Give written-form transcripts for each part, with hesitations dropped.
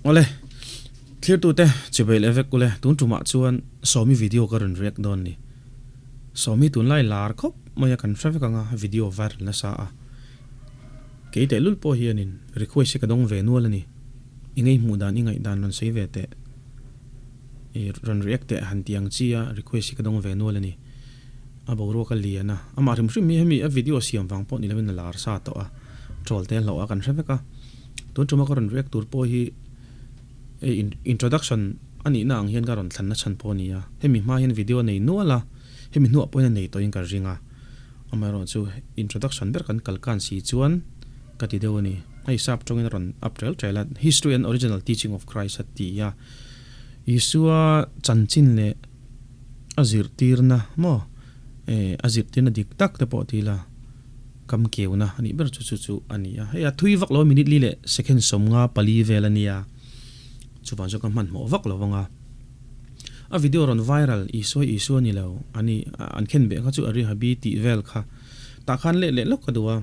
Awle, thlirtute chibei leh vek ule, tun tumah chuan Sawmi video ka rawn react dawn ni. Sawmi tunlai lar khawp mai a kan hre vek anga video viral nasa a. Kei tehlul pawh hianin request hi ka dawng ve nual a ni. I ngaihmuh dan i ngaihdan rawn sawi ve teh. I rawn react teh han ti ang chi a request hi ka dawng ve nual a ni. A boruak a lian a, amah hrim hrim hi hemi a video siam vang pawh ni lovin a lar sa tawh a, troll te a hlauh a kan hre vek a. Tun tuma ka rawn react tur pawh hi hei introduction a nihna ang hian ka rawn thlanna chhan pawh a ni a, hemi hma hian video a nei nual a, hemi hnuah pawhin a nei tawhin ka ring a, amaherawhchu introduction ber kan kal kan si chuan ka ti deuh a ni. Hei sap tawngin a rawn up tel tel a, History and Original Teaching of Christ a ti a, Isua chanchin leh a zirtirna maw eh a zirtirna dik tak te pawh ti ila kam keuna a nih ber chu chu chu a ni a. Hei a thui vak lo a minute li leh second 54 vel a nia chuvang chuan ka hmanhmawh vak lo vang a. A video rawn viral Isua Isua ni lo a ni an khen beh kha chu a rihabi tih vel kha tah khan leh leh lawk ka duh a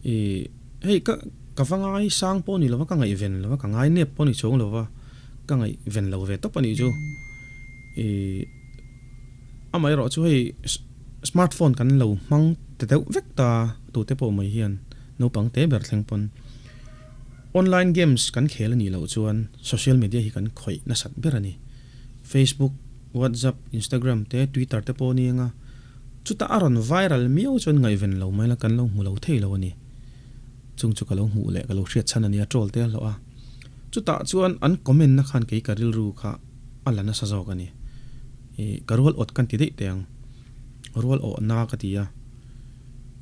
ih hei ka ka va ngai sang pawh ni lo va ka ngaihven lo va ka ngai nep pawh ni chuang lo va. Ka ngaihven lo ve tawp a nih chu. Ih amaherawh chu hei smartphone kan lo hmang ta deuh vek ta tute pawh mai hian naupang te ber thleng pawn online games kan khel a nih loh chuan social media hi kan khawih nasat ber a ni. Facebook, WhatsApp, Instagram te Twitter te pawh a ni ang a, chutah a rawn viral miau chuan ngaihven lo mai la kan lo hmu lo thei lo a ni. Chung chu ka lo hmuh leh ka lo hriat chhan a nia troll te a hlawh a. Chutah chuan an comment na khan kei ka rilru kha a la nasa zawk a ni. Ih ka rual awt kan ti daih teh ang. Rual awh na ka ti a.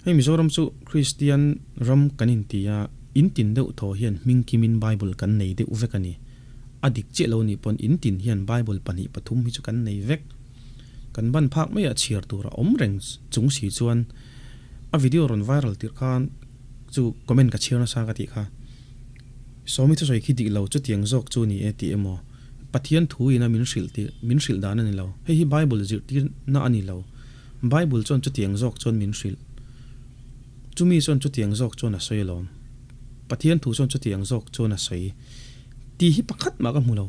Hei Mizoram chu Kristian ram kan inti a, in tin deuh thaw hian hming kimin Bible kan nei deuh vek a ni. A dik chiah lo nih pawn in tin hian Bible pahnih pathum hi chu kan nei vek. Kan ban phak maiah chhiar tur a awm reng chung si chuan a video rawn viral tirh khan chu comment ka chhiar nasa ka tih kha. Sawmi thusawi khi dik lo chutiang zawk chu ni e tih emaw Pathian thu ina min hrilh tih min hrilh dan a ni lo. Hei hi Bible zirtirna a ni lo. Bible chuan chutiang zawk chuan min hrilh. Chumi chuan chutiang zawk chuan a sawi alawm. Pathian thu chuan chutiang zawk chuan a sawi tih hi pakhat mah ka hmu lo.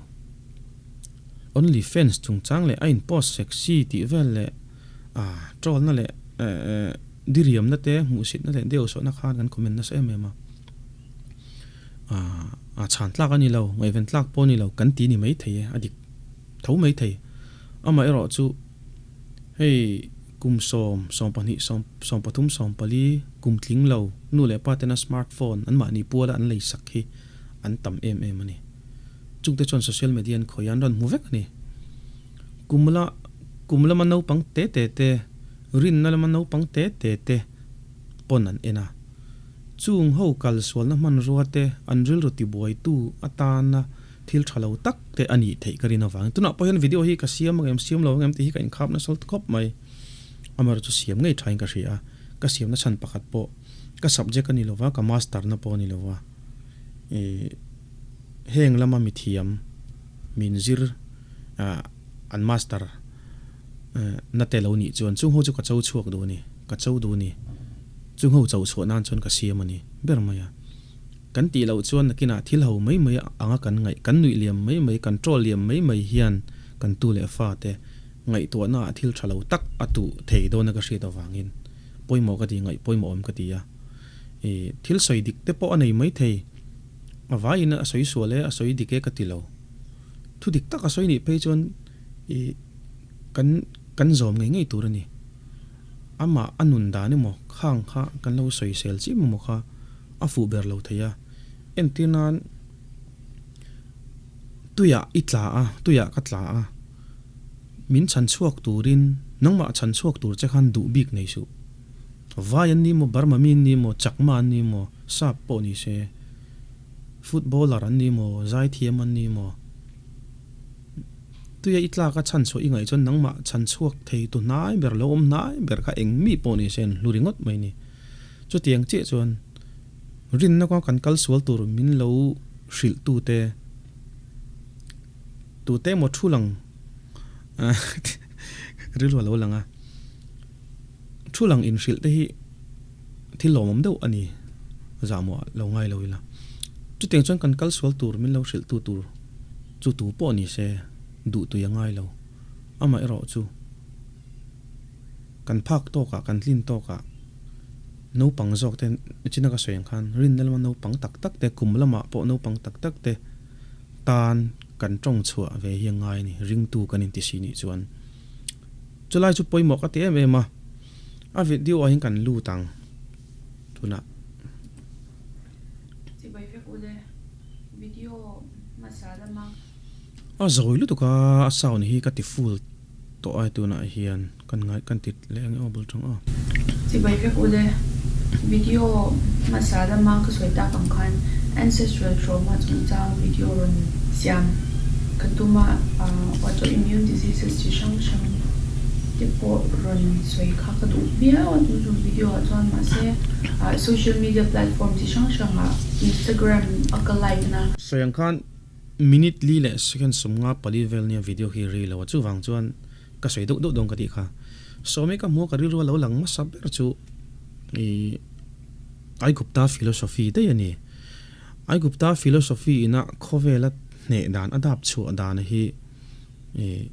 Only fans chungchang leh a in post sexy tih vel leh ah troll na leh diriamna te hmuhsitna leh deusawhna khan kan comment nasa em em a. A chhan tlak a ni lo, ngaihven tlak pawh a ni lo kan ti ni maithei e, a dik tho maithei. Amaherawh chu hei kum sawm, sawmpahnih, sawm, sawmpathum, sawmpali kum tling lo nu leh pa tena smart phone an mahni puala an lei sak hi an tam em em a ni. Chungte chuan social media an khawih a, an rawn hmu vek a ni. Kum la, kum lama naupang te te te, rinna lama naupang te te te pawn an en a. Chung ho kal sualna hmanrua te an rilru tibuaitu atana thil tha lo tak te a nih theih ka rin avangin tunah pawh hian video hi ka siam ang em siam lo ang em tih hi ka inkhap nasa khawp mai. Amaherawh chu siam ngei thain ka hria a, ka siamna chhan pakhat pawh ka subject a ni lova, ka master na pawh a ni lova, ih heng lama mithiam min zir ah an master na te lo nih chuan chung ho chu ka cho chhuak duh a ni, ka cho duh a ni. Chung ho cho chhuah nan chuan ka siam a ni ber mai a. Kan tih loh chuan nakinah thil ho mai mai anga kan ngaih, kan nuih liam mai mai, kan troll liam mai mai hian kan tu leh fa te ngaihtuahna ah thil tha lo tak a tuh thei dawn a ka hriat avangin pawimawh ka ti, ngaih pawimawh awm ka ti a. Ih, thil sawi dik te pawh a nei mai thei. A vaiin a sawi sual e, a sawi dik e ka ti lo. Thu dik tak a sawi nih phei chuan ih kan kan zawm ngei ngei tur a ni. Amah a nun dan emaw khang kha kan lo sawisel chiam emaw kha a fuh ber lo thei a. Entir nan tuiah i tla a, tuiah ka tla a, min chhan chhuak turin nangmah chhan chhuak tur che khan duh bik nei suh. Vai an ni maw, Burma mi an ni maw, Chakma an ni maw, Sap pawh ni se, Footballer an ni maw, Zaithiam an ni maw, Tuia i tlak a chhan chhuah i ngaih chuan nangmah chhan chhuak thei tu hnai ber lo awm hnai ber kha eng mi pawh ni se an hlu ringawt mai ni. Chutiang chiah chuan rinna kawnga kan kal sual tur min lo hrilh tu te, tu te emaw thu lang rilru a lo lang a, thu lang inhrilh te hi thil lawmawm deuh a ni zahmawh lo ngai lo ila. Chutiang chuan kan kal sual tur min lo hrilh tu tur chu tu pawh ni se duh tui a ngai lo. Amaherawh chu kan phak tawkah, kan tlin tawkah naupang zawk te nichina ka sawi ang khan rinna lama naupang tak tak te, kum lamah pawh naupang tak tak te tan kan tawng chhuah ve hi a ngai a ni, ringtu kan inti si nih chuan. Chulai chu pawimawh ka ti em em a, a video ah hian kan lut ang tunah. Chibai vek ule, video hmasa lama. A zawi lutuk a, a sound hi ka ti full tawh a tunah hian kan ngai kan ti leh ang e aw bul tang aw. Chibai vek ule, video hmasa lama ka sawi tak ang khan ancestral trauma chungchang video rawn siam ka tum a, autoimmune diseases chi hrang hrang te pawh rawn sawi kha ka duh viau a tun tum video ah chuan mahse social media platform chi hrang hrang ah Instagram a ka like na. Sawi ang khan minute li leh second 54 vel nia video hi ri lo a chuvang chuan ka sawi deuh deuh dawn ka tih kha. Sawmi ka hmu a ka rilru a lo lang hmasa ber chu ih Aigupta philosophy daih a ni. Aigupta philosophy ina khawvela hneh dan a dap chhuah dan hi ih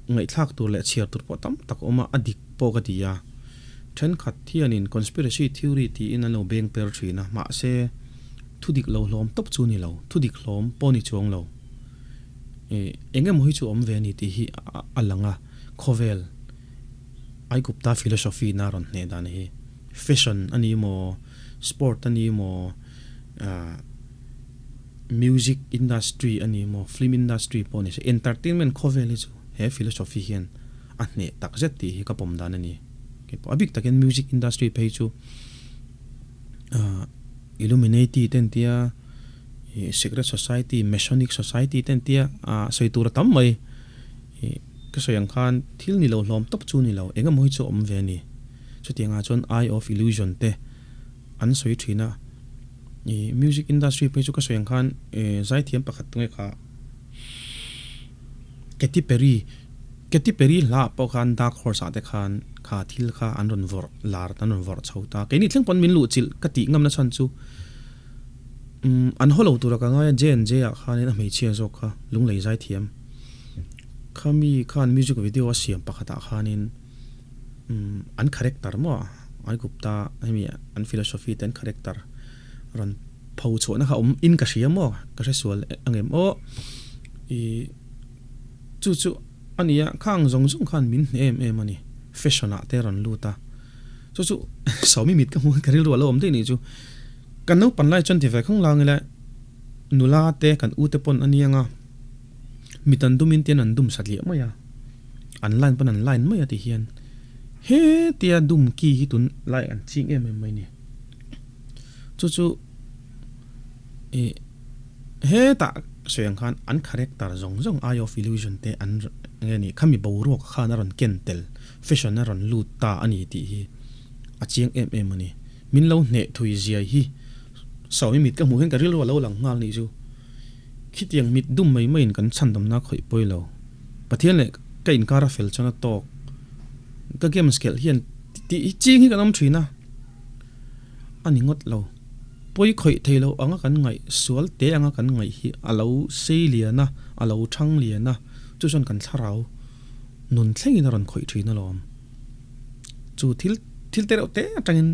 ngaihthlak tur leh chhiar tur pawh tam tak a awm a, a dik pawh ka ti a. Thenkhat hianin conspiracy theory tiin an lo beng per thin a, mahse thu dik lo hlawm tawp chu ni lo, thu dik hlawm pawh ni chuang lo. Ih eng emaw hi chu awm ve a ni tih hi a lang a, khawvel Aigupta philosophy na rawn hneh dan hi fashion a ni maw, sport a ni maw, ah music industry a ni maw, film industry pawh ni se, entertainment khawvel hi chu he philosophy hian a hneh tak zet tih hi ka pawm dan a ni. Keipawh a bik takin music industry phei chu ah Illuminati te an tia, ih secret society, masonic society te an tia, ah sawi tur a tam mai. Ih ka sawi ang khan thil ni lo hlawm tawp chu ni lo, eng emaw hi chu a awm ve a ni. Chutiangah chuan Eye of Illusion te an sawi thin a. Ih music industry phei chu ka sawi ang khan ih zaithiam pakhat tunge kha Katy Perry, Katy Perry hla ah pawh khan Dark Horse ah te khan kha thil kha an rawn vawrh lar an rawn vawrh chho ta. Keini thleng pawn min luh chilh ka tih ngamna chhan chu umm an haw lo tura ka ngai a J&J ah khanin a hmeichhia zawk kha lunglei zaithiam khami khan music video a siam pakhat ah khanin umm an character maw Aigupta hemi an philosophy te an character rawn pho chhuahna kha awm in ka hria maw ka hre sual angem aw ih Chu chu a ni a, khang zawng zawng khan min hneh em em a ni. Fashion ah te rawn lut a, chu chu Sawmi mit ka hmu ka rilru a lo awm daih nih chu. Kan naupan lai chuan ti ve khang lang ila nula te kan u te pawn a niang a, mit an dum in tian an dum satliah mai a, an line pawn an line mai a ti hian hetia dum ki hi tun lai an ching em em mai ni. Chu chu ih. Hetah sawi ang khan an character zawng zawng Eye of Illusion te an nge ni khami boruak khan a rawn ken tel, fashion a rawn lut ta a ni tih hi a chiang em em a ni. Min lo hneh thui ziai hi Sawmi mit ka hmuh hian ka rilru a lo lang nghal nih chu. Khitiang mit dum mai maiin kan chhandamna khawih pawi lo. Pathian leh ka inkar a fel chuan a tawk. Ka games khelh hian tih hi ching hi kan awm thin a, a ni ngawt lo. Pawi khawih thei lo anga kan ngaih, sual te anga kan ngaih hi a lo sei lian a, a lo thang lian a, chu chuan kan thlarau nun thlengin a rawn khawih thin alawm. Chu thil, thil te reuh te atangin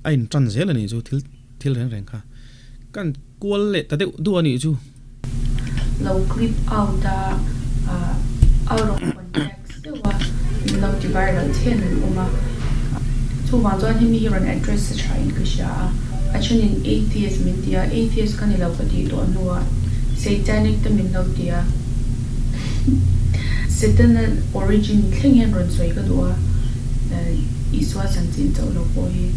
a intan zel a nih chu, thil, thil reng reng kha. Kan kual leh ta deuh duh a nih chu. Lo clip out a, out of context deuh a min lo ti viral chhen an awm a. Chuvang chuan hemi hi rawn address a tha in ka hria a. A thenin atheist min ti a, atheist ka ni lo ka tih tawh hnuah satanic te min lo ti a. Setana origin thleng hian rawn sawi ka duh a, Isua chanchin chauh lo pawh hi.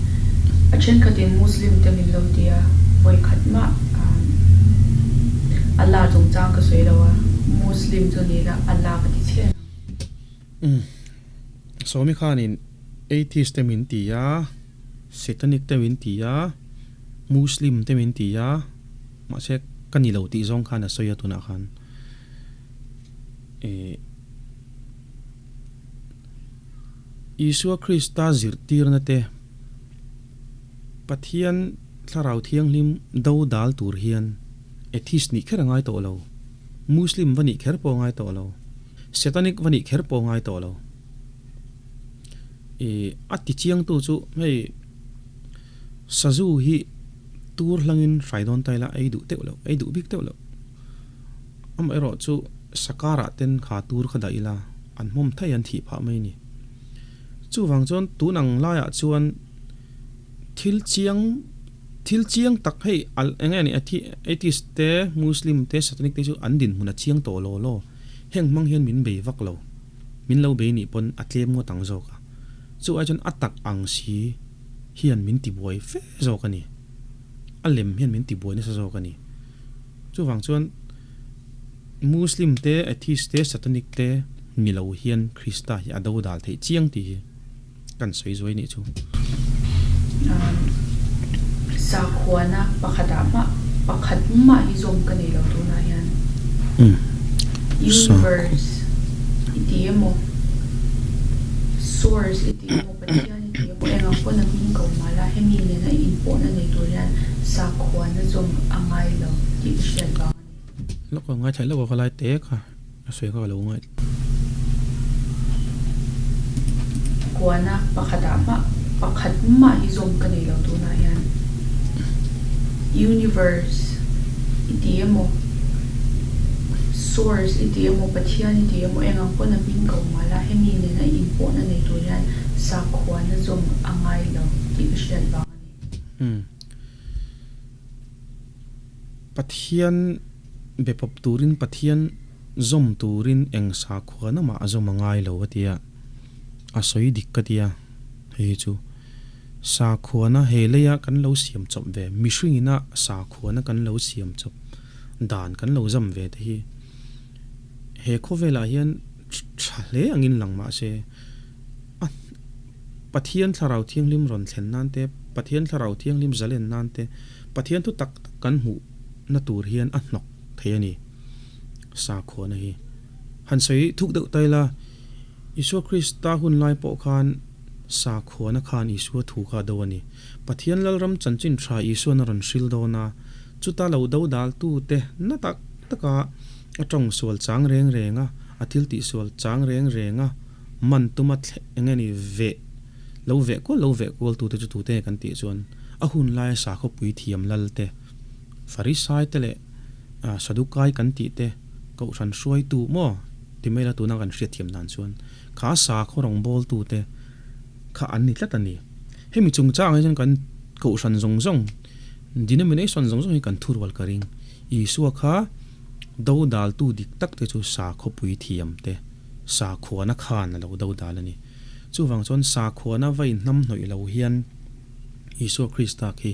A thenkhatin Muslim te min lo ti a, vawi khat mah Allah chungchang ka sawi lo a, Muslim chu ni ila Allah ka ti chhiar ang. Umm. Sawmi khanin Atheist te min ti a, Satanic te min ti a, Muslim te min ti a, mahse ka ni lo tih zawng khan a sawi a tunah khan. Ih. Isua Krista zirtirna te Pathian Thlarau Thianghlim do dal tur hian Atheist nih kher a ngai tawh lo. Muslim va nih kher pawh a ngai tawh lo. Satanic va nih kher pawh a ngai tawh lo. Ih a ti chiangtu chu hei sazu hi tur hlangin hrai dawn ta ila ei duh teuh loh, ei duh bik teuh loh. Amaherawh chu sakarah ten kha tur kha dah ila an hmawm thai an thih phah mai a ni. Chuvang chuan tun ang laiah chuan thil chiang thil chiang tak hei al eng nge ni atheist te muslim te satanic te chu an dinhmun a chiang tawh law law. Heng hmang hian min bei vak lo. Min lo bei nih pawn a tlem ngawt ang zawk a. Chu ai chuan a tak ang si hian min tibuai fe zawk a ni. A lem hian min tibuai nasa zawk a ni. Chuvang chuan Muslim te, Atheist te, Satanic te ni lo hian Krista hi a do dal theih chiang tih hi kan sawi zuai nih chu. Sakhuana pakhatah mah pakhat mah hi zawm ka nei lo tunah hian Universe i ti emaw Source i ti emaw Pathian i ti emaw eng ang pawn a hming ko mal a, hemi nena i inpawhna nei tur hian sakhuana zawm a ngai lo tih ka hriat vang a ni. Lawk a ngaithla lawk a ka lai te kha a sawi kha ka lo ngai. Kuana pakhatah mah pakhat mah hi zawm ka nei lo tunah hian Universe i ti emaw Source i ti emaw Pathian i ti emaw eng ang pawn a hming ko mal a, hemi nena i inpawhna nei tur hian sakhuana zawm a ngai lo tih ka hriat vang a ni. Umm. Pathian be pawp turin Pathian zawm turin eng sakhuana mah a zawm a ngai lo a tia, a sawi dik ka tia hei hi chu. Sakhuana he leia kan lo siam chawp ve, mihringina sakhuana kan lo siam chawp dan kan lo zam ve te hi he khawvelah hian tha hle angin lang mah se a Pathian Thlarau Thianghlim rawn thlen nan te, Pathian Thlarau Thianghlim zalen nan te, Pathian thu tak tak kan hmuh na tur hian a hnawk thei a ni sakhuana hi. Han sawi thuk deuh ta ila, Isua Krista hun lai pawh khan sakhuana khan Isua thu kha a do a ni. Pathian Lalram chanchin tha Isuan a rawn hril dawn a, chuta lo do dal tu te na tak taka a tawng sual chang reng reng a, a thil tih sual chang reng reng a, man tuma thleh eng nge ni veh lo veh kual lo veh kual tute chu tute kan tih chuan a hun laia sakhawpui thiam lal te, Farisai te leh Sadukai kan tih te Kohhran hruaitu maw ti mai la tuna kan hriatthiam dan chuan kha sakhaw rawngbawltu te kha an ni tlat a ni. Hemi chungchangah hi chuan kan Kohhran zawng zawng, denomination zawng zawng hi kan thurual ka ring. Isua kha dodaltu dik tak te chu sakhawpui thiam te, sakhuana khan a lo dodal a ni. Chuvang chuan sakhuana va inhnamhnawih lo hian Isua Krista khi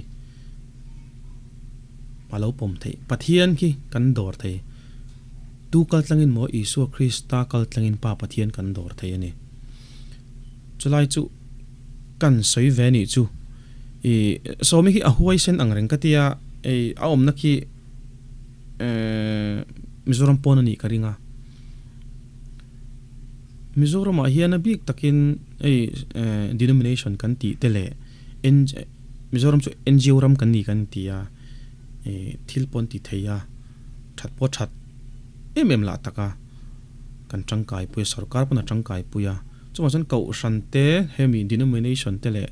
a lo pawm theih. Pathian khi kan dawr thei. Tu kal tlangin maw Isua Krista kal tlangin Pa Pathian kan dawr thei a ni. Chulai chu kan sawi ve nih chu i Sawmi khi a huaisen ang reng ka tia ei a awmna khi Mizoram pawn a nih ka ring a. Mizoramah hian a bik takin hei denomination kan tih te leh Mizoram chu NGO ram kan ni kan ti a, thil pawh an ti thei a, that pawh that em em lah tak a, kan tangkai pui a, sorkar pawn a tangkai pui a. Chuvang chuan Kohhran te hemi denomination te leh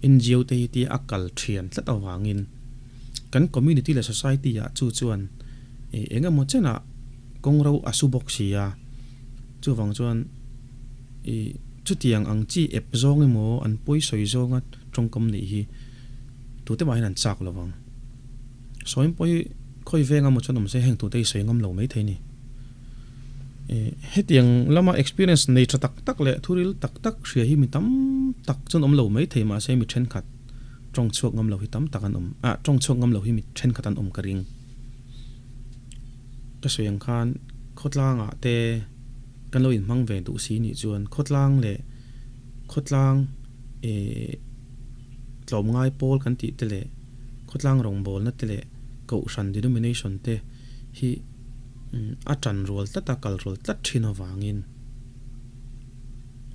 NGO te hi tia a kal thian tlat avangin kan community leh society ah chu chuan eng emaw chenah kawng ro a su bawk si a, chuvang chuan ih chutiang ang chi ep zawng emaw an pawi sawi zawnga tawngkam neih hi tute mah hian an chak lo vang. Sawi pawi khawi veng emaw chuan awm se heng tute hi sawi ngam lo mai thei a ni. Ih hetiang lama experience nei tha tak tak leh thuril tak tak hria hi mi tam tak chuan awm lo mai thei mahse mi thenkhat tawng chhuak ngam lo hi tam tak an awm ah tawng chhuak ngam lo hi mi thenkhat an awm ka ring. Ka sawi ang khan khawtlangah te kan lo inhmang ve duh si nih chuan khawtlang leh khawtlang ih tlawmngai pawl kan tih te leh khawtlang rawngbawlna te leh kohhran denomination te hi a tan rual tlat a kal rual tlat thin avangin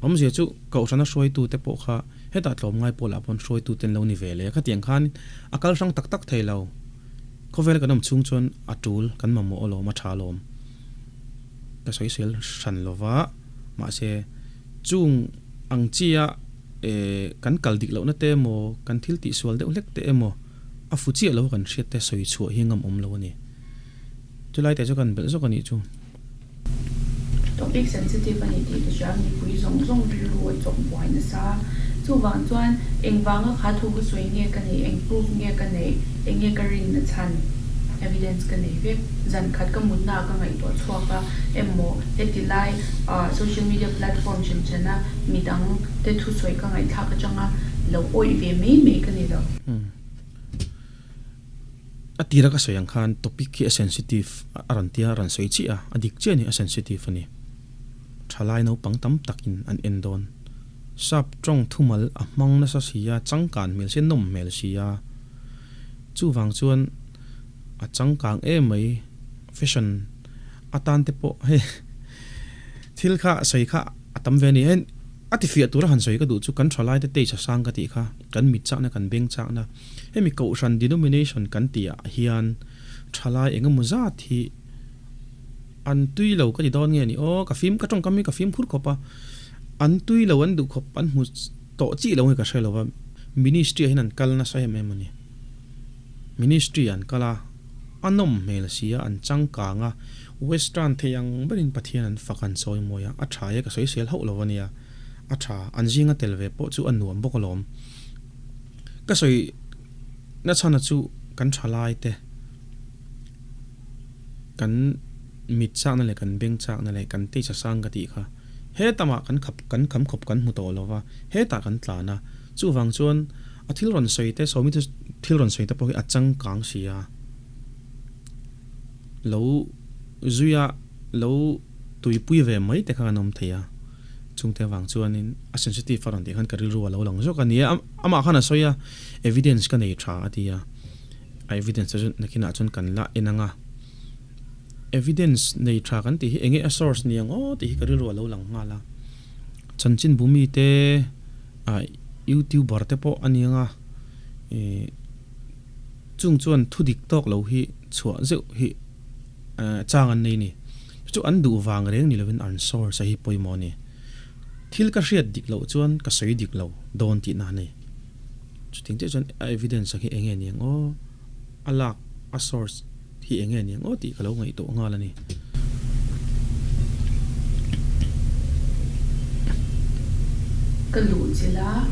awmzia chu kohhrana hruaitu te pawh kha hetah tlawmngai pawlah pawn hruaitu te an lo ni ve leh a khatiang khan a kal hrang tak tak thei lo. Khawvela kan awm chhung chuan a tul kan mamawh alawm a tha alawm. Ka sawisel hran lova mahse chung ang chia kan kal dik lohna te emaw kan thil tihsual deuh hlek te emaw a fu chiah lo kan hriat te sawi chhuah hi ngam awm lo a ni. Chulai te chu kan belh zawk a nih chu. Topic sensitive a ni tih ka hria, mipui zawng zawng rilru a chawk buai nasa. Chuvang chuan engvanga kha thu ka sawi nge ka neih, eng proof nge ka neih, eng nge ka rinna chhan, evidence ka nei vek. Zan khat ka mutna ah ka ngaihtuah chhuak a, emaw heti lai social media platform hran hrana midang te thusawi ka ngaihthlak atanga lo awih ve mai mai ka ni lo. A tira ka sawi ang khan topic hi a sensitive a rawn tia a rawn sawi chiah a, a dik chiah a ni, a sensitive a ni. Thalai naupang tam takin an en dawn. Sap tawng thumal a hmang nasa si a, changkan hmel si a, nawm hmel si a. Chuvang chuan a changkang em mai, fashion atan te pawh hei thil kha sawi kha a tam ve a ni. Hei a tifiah tura han sawi ka duh chu kan thalaite taste a sang ka tih kha, kan mit chakna kan beng chakna. Hemi kohhran denomination kan tih ah hian thalai eng emaw zat hi an tui lo ka ti dawn nge ni aw, ka fim ka tawngkam hi ka fimkhur khawp a, an tui lo an duh khawp an hmu tawh chih lo nge ka hre lo va, ministry ah hian an kal nasa em em a ni. Ministry ah an kal a, a nawm hmel si a, an changkang a, western thei ang berin Pathian an fak an sawi mawi a, a tha e ka sawisel hauh lo a nia, a tha, an zinga tel ve pawh chu a nuam bawk alawm. Ka sawi nachhana chu kan thalai te, kan mit chakna leh kan beng chakna leh kan teisa sang ka tih kha hetamah kan khap kan kham khawp kan hmu tawh lo va, hetah kan tlan a. Chuvang chuan a thil rawn sawi te, sawmi te thil rawn sawi te pawh hi a changkang si a, lo zuia lo tuipui ve mai te kha kan awm thei a. Chungte avang chuanin a sensitive a rawn tih khan ka rilru a lo lang zawk a ni a, amah khan a sawi a, evidence ka nei tha a ti a, a evidence te chu nakinah chuan kan la en ang a, evidence nei tha kan tih hi enge a source ni ang aw tih hi ka rilru a lo lang nghal a, chanchinbu mite ah youtuber te pawh a ni ang a, ih chung chuan thu dik tawk lo hi chhuah zeuh hi. Chang an nei ni. Chu chu an duh vang reng ni lovin an source a hi pawimawh a ni. Thil ka hriat dik loh chuan ka sawi dik lo dawn tihna a ni. Chutiang chiah chuan a evidence a khi eng nge ni ang aw, a lak a source hi eng nge ni ang aw tih ka lo ngaihtuah nghal a ni. Ka luh chilh a,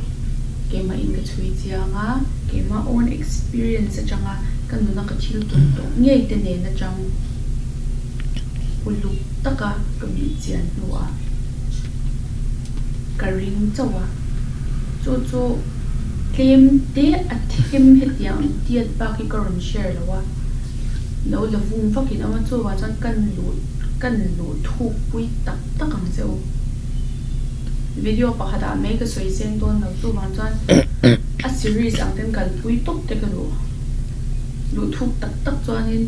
keimah in ka chhui chiang a, keimah own experience atanga ka nuna ka thil tum tawh ngei te nen atang uluk taka ka bih chian hnuah ka ring chauh a, chu chu tlem te a them hetiang tiat bak hi ka rawn share lo a. Lo la vung vakin awm a, chuvang chuan kan luh kan luh thuk pui tak tak ang che u. Video pakhatah mai ka sawi seng dawn lo, chuvang chuan a series ang ten kalpui tawp te ka duh. Luh thuk tak tak chuanin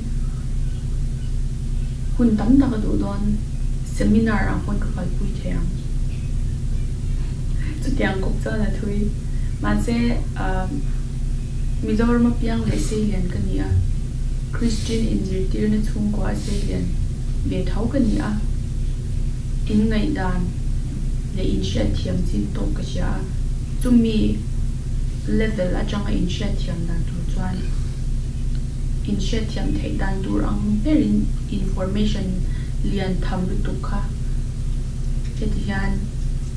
hun tam tak a duh dawn, seminar ang pawn ka kalpui thei ang. Chutiang kawp chuan a thui. Mahse ahh. Mizoram a piang leh seilian ka ni a, Kristian inzirtirna chhungkua a seilian ve tho ka ni a, inngaihdan leh inhriatthiam chin tawk ka hria a, chumi level atanga inhriatthiam dan tur chuan inhriatthiam theih dan tur ang berin information lian tham lutuk kha heti hian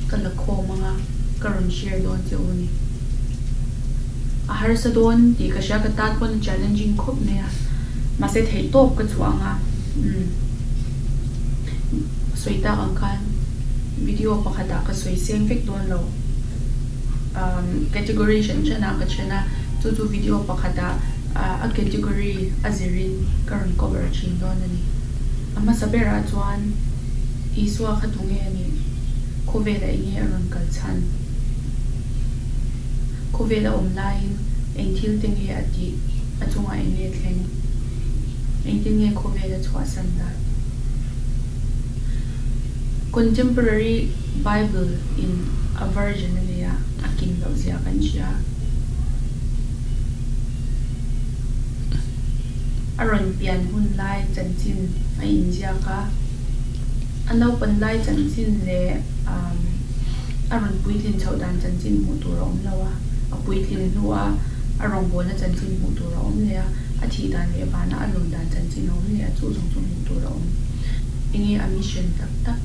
ka la khawm ang a, ka rawn share dawn che u a ni. A harsa dawn tih ka hria, ka tan pawn a challenging khawp mai a, mahse theih tawp ka chhuah ang a, umm sawi tak ang khan video pakhatah ka sawi seng vek dawn lo, umm category hran hranah ka then a, chu chu video pakhatah a category a zirin ka rawn cover thin dawn a ni. A hmasa berah chuan Isua kha tunge a nih? Khawvelah eng nge a rawn kal chhan? Khawvel a awm laiin eng thil te nge a tih, a chungah eng nge thleng? Engtin nge khawvel a chhuahsan dan? Contemporary Bible in a version a nei a, a kim loh zia kan hria. A rawn pian hun lai chanchin a inziak a, a naupan lai chanchin leh a rawn puitlin chhoh dan chanchin hmuh tur a awm lo a, a puitlin hnua a rawngbawlna chanchin hmuh tur a awm leh a, a thih dan leh vana a lawn dan chanchin a awm leh a, chu zawng chu hmuh tur a awm. Enge a mission tak tak?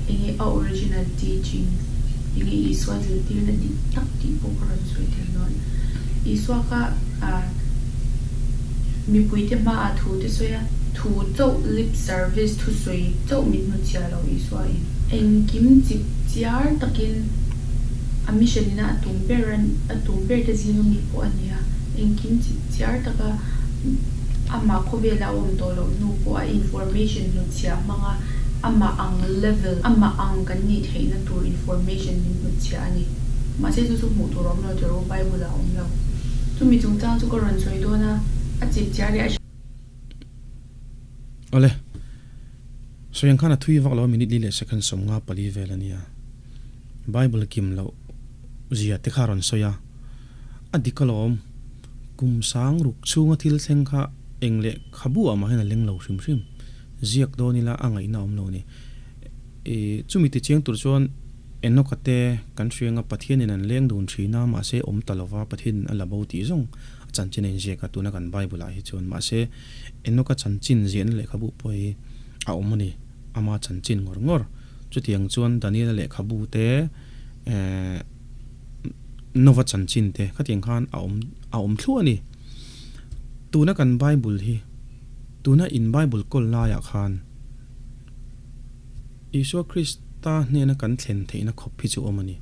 Enge a original teaching? Enge Isua zirtirna dik tak tih pawh ka rawn sawi tel dawn. Isua kha Mipuite hmaah thu te sawi a, thu chauh, lip service, thusawi chauh min hnutchhiah lo Isua in. Engkim chip chiar takin a mission ina a tum ber a tum ber te zinga mi pawh a ni a, engkim chip chiar taka amah khawvela a awm tawh loh hnu pawh a information hnutchhiah hmanga amah ang level, amah ang kan nih theihna tur information min hnutchhiah a ni. Mahse chu chu hmuh tur a awm lo tih rawh Bible ah a awm lo. Chumi chungchang chu ka rawn sawi dawn a, a chip chiar leh a. Awle, sawi ang khan a thui vak lo a, minute li leh second 54 vel a nia. Bible kim loh zia te kha a rawn sawi a, a dik alawm, kum sang ruk chhunga thil thleng kha eng leh khabu ah mah hian a leng lo hrim hrim, ziak dawn ila a ngaihna a awm lo a ni. I chumi tichiang tur chuan Enoch-a te kan hria anga Pathianin an leng dun thin a, mahse awm ta lova Pathianin a la bo tih zawng a chanchin a inziak a, tuna kan Bible-ah hi chuan. Mahse Enoch-a chanchin ziahna lehkhabu pawh hi a awm a ni, ama chanchin ngawr ngawr. Chutiang chuan Daniel-a lehkhabu te, Nova chanchin te khatiang khan a awm a awm thluah a ni. Tuna kan Bible hi, tuna in Bible kawl laiah khan, Isua Krista hnena kan thlen theihna khawp hi chu awm a ni.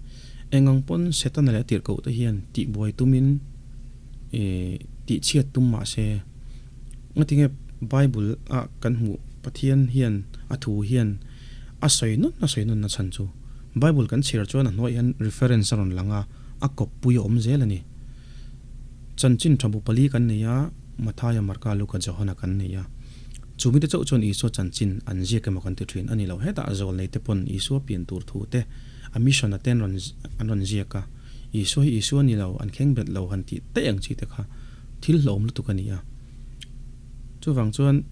Eng ang pawn Setana leh a tirhkohte hian tihbuai tumin tihchhiat tum mah se, ngatinge Bible ah kan hmuh Pathian hian a thu hian a sawi nawn a sawi nawn na chhan chu Bible kan chhiar chuan a hnuaiah hian reference a rawn lang a, a kawppui a awm zel a ni. Chanchin tha bu pali kan nei a, Mathaia, Marka, Luka, Johana kan nei a. Chu mite chauh chuan Isua chanchin an ziak emaw kan ti thin a ni lo. Hetah zawlnei te pawn Isua pian tur thu te a mission a ten rawn an rawn ziak a, Isua hi Isua ni lo, an kheng bet lo han tih daih ang chi te kha thil hlawm lutuk a ni a. Chuvang chuan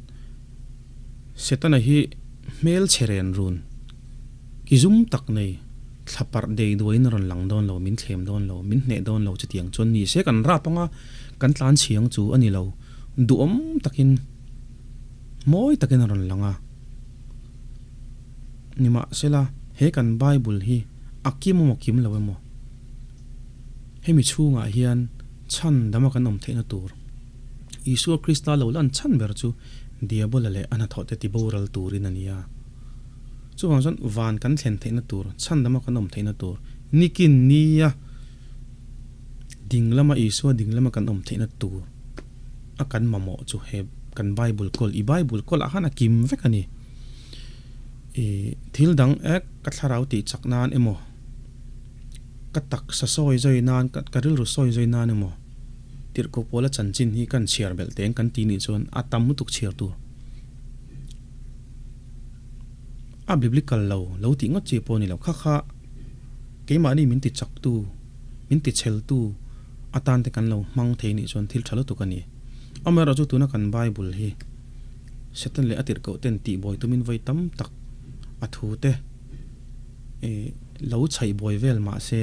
Setana hi hmel chhe ren run ki zum tak nei thla parh dei duaiin a rawn lang dawn lo, min thlem dawn lo, min hneh dawn lo chutiang chuan ni se kan rap anga kan tlan chhiang chu a ni lo. Duhawm takin. Mawi takin a rawn lang a. Nimahsela, he kan Bible hi a kim emaw kim lo emaw, hemi chhungah hian chhan dama kan awm theihna tur Isua Krista lo lan chhan ber chu Diabola leh a hnathawhte tiboral turin a ni a. Chuvang chuan van kan thlen theihna tur, chhan dama kan awm theihna tur, nikin nia ding lama Isua ding lama kan awm theihna tur, a kan mamawh chu he kan Bible kawl, i Bible kawl ah khan a kim vek a ni. I thil dang ek ka thlarau tih chak nan emaw, ka taksa sawi zawi nan, ka rilru sawi zawi nan emaw tirhkoh pawla chanchin hi kan chhiar belh teng kan ti nih chuan a tam lutuk chhiar tur. A biblical lo, lo tih ngawt chi pawh a ni lo. Kha kha keimahni min ti chak tu, min ti chhel tu, atan te kan lo hmang thei nih chuan thil tha lutuk a ni. Amaherawhchu chu tuna kan Bible hi Satan leh a tirhkoh ten tihbuai tumin vawi tam tak a thu te lo chhaih buai vel mah se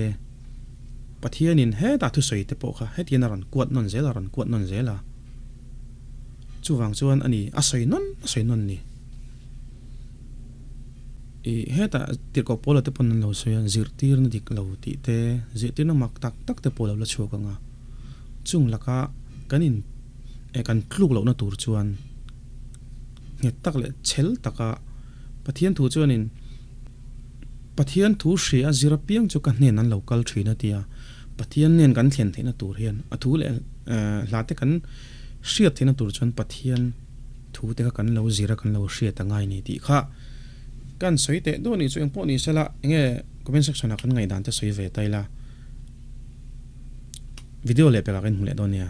Pathianin hetah thusawi te pawh kha hetian a rawn kuat nawn zel a rawn kuat nawn zel a. Chuvang chuan a ni a sawi nawn a sawi nawn ni. Ih hetah tirhkoh Paula te pawn an lo sawi a, zirtirna dik lo tih te, zirtirna mak tak tak te pawh a lo la chhuak ang a. Chung laka kan in eh kan tluk lohna tur chuan nghet tak leh chhel taka Pathian thu chuanin Pathian thu hria zir apiang chu ka hnen an lo kal thin a ti a. Pathian nen kan thlen theihna tur hian a thu leh hla te kan hriat theihna tur chuan Pathian Thu te kha kan lo zir a, kan lo hriat a ngai ni tih kha kan sawi teh duah nih chu engpawh ni sela enge comment section ah kan ngaihdan te sawi ve ta ila video leh pekah kan hmu leh dawn nia.